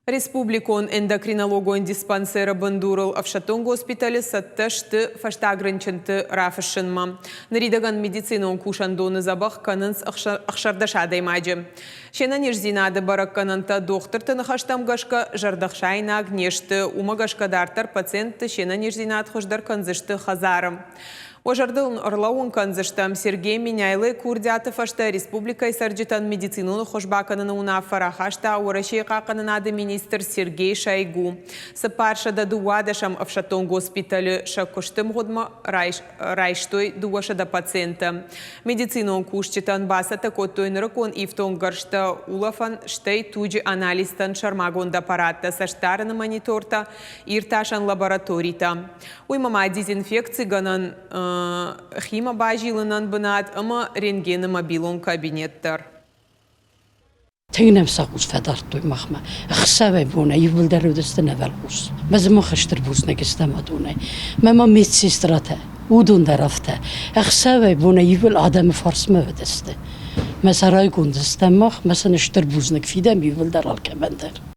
Республикон эндокринологон диспансеры бындурыл ӕфсӕддон госпиталы цӕттӕ сты фӕстаг рынчынты рафыссынмӕ. Ныридӕгӕн медицинон кусӕндоны дзӕбӕх кӕнынц 16 адӕймаджы. Се нӕниздзинады бӕрӕггӕнӕнтӕ дохтырты ныхӕстӕм гӕсгӕ зӕрдӕхсаинаг не сты. Уымӕ гӕсгӕ дарддӕр пациентты се нӕниздзинад хуыздӕр кӕндзысты хӕдзары. Уӕ зӕрдыл ын ӕрлӕууын кӕндзыстӕм, Сергей Меняйлойы курдиаты фӕстӕ республикӕйы цӕрджытӕн медицинон ӕххуыс бакӕныны уынаффӕ рахаста Уӕрӕсейы хъахъхъӕнынады министр Сергей Шойгу. 412-ӕм ӕфсӕддон госпиталы сӕ куысты мгъуыдмӕ райстой 200 пациенты. Медицинон кусджытӕн бацӕттӕ кодтой нырыккон ифтонггӕрзтӕ, улӕфӕн, стӕй туджы анализтӕн сӕрмагонд аппараттӕ, цӕстдарыны монитортӕ, иртасӕн лабораторитӕ. Уыимӕ ма дезинфекцигӕнӕн химӕ базилынӕн бынат ӕмӕ рентгены мобилон кабинет дӕр. Тынг нӕм сӕ хъус фӕдардтой махмӕ. Ӕхсӕвӕй-бонӕй иууылдӕр уыдысты нӕ уӕлхъус. Мӕ дзы мах стыр бузныг стӕм адонӕй. Мӕ ма медсестратӕ, уыдон дӕр афтӕ. Ӕхсӕвӕй-бонӕй иууыл адӕмы фарсмӕ уыдысты. Мӕ сӕ райгонд стӕм мах, мӕ сын стыр бузныг фидӕм иууылдӕр алкӕмӕн дӕр.